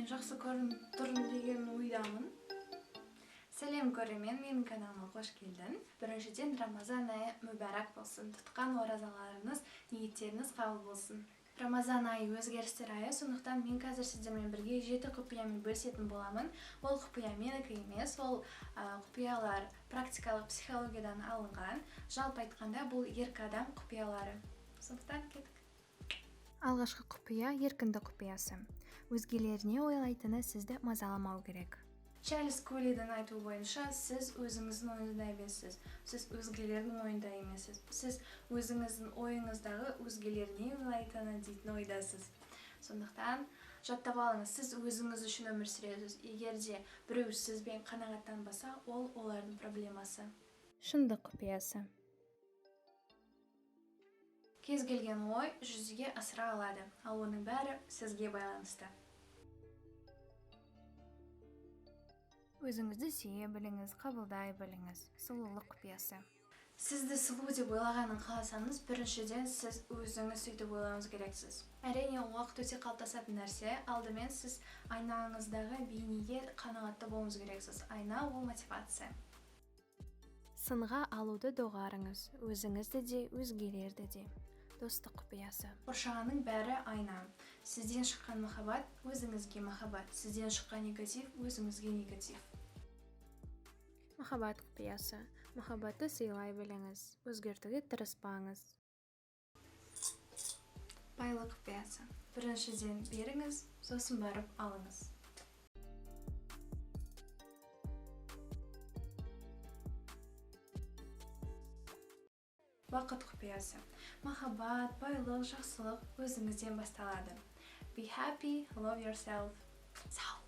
Мен жақсы көрініп тұрмын деген ойдамын. Сәлем көрермен, менің каналыма қош келдің. Біріншіден, Рамазан айы мүбәрак болсын. Тұтқан оразаларыңыз, ниеттеріңіз қабыл болсын. Рамазан айы өзгерістер айы, сондықтан мен қазір сіздермен бірге 7 құпиямен бөлісетін боламын. Ол құпия менікі емес, ол құпиялар практикалық психологиядан алынған. Жалпы айтқанда, бұл еркі адам құпиялары. Сондықтан кеттік. Алғашқы құпия еркіндік құпиясы. Өзгелер не ойлайтыны сізді мазаламау керек. Чарльз Кулидің айтуы бойынша, сіз өзіңіздің ойыңызда емессіз, сіз өзгелердің ойында емессіз, сіз өзіңіздің ойыңыздағы өзгелер не ойлайтыны дейтін ойдасыз. Сондықтан жаттап алыңыз, сіз өзіңіз үшін өмір сүресіз. Егер де біреу сізбен қанағаттанбаса, ол олардың проблемасы. Шындық құпиясы. Кез келген ой жүзеге асыра алады, ал оның бәрі сізге байланысты. Өзіңізді сүйе біліңіз, қабылдай біліңіз. Сұлулық құпиясы. Сізді сұлу деп ойлағанын қаласаңыз, біріншіден сіз өзіңіз сөйтіп ойлауыңыз керексіз. Әрине, ол уақыт өте қалыптасатын нәрсе. Алдымен сіз айнаңыздағы бейнеге қанағатты болуыңыз керексіз. Айна ол мотивация. Сынға алуды доғарыңыз, өзіңізді де, өзгелерді де. Достық құпиясы. Қоршағанның бәрі айна. Сізден шыққан махаббат өзіңізге махаббат, сізден шыққан негатив өзіңізге негатив. Махаббат құпиясы. Махаббатты сыйлай біліңіз, өзгертуге тырыспаңыз. Байлық құпиясы. Біріншіден беріңіз, сосын барып алыңыз. Бақыт құпиясы. Махаббат, байлық, жақсылық өзіңізден басталады. Be happy, love yourself. Сау.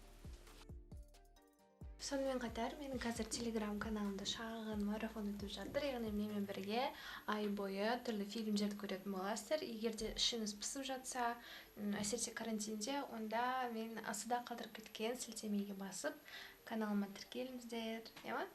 Сонымен қатар, менің қазір телеграм каналымда шағын марафон өтіп жатыр. Яғни менімен бірге ай бойы түрлі фильмдерді көретін боласыздар. Егер де ішіңіз пысып жатса, әсіресе карантинде, онда мен астыда қалдырып кеткен сілтемеге басып, каналыма тіркеліңіздер. Иә ма?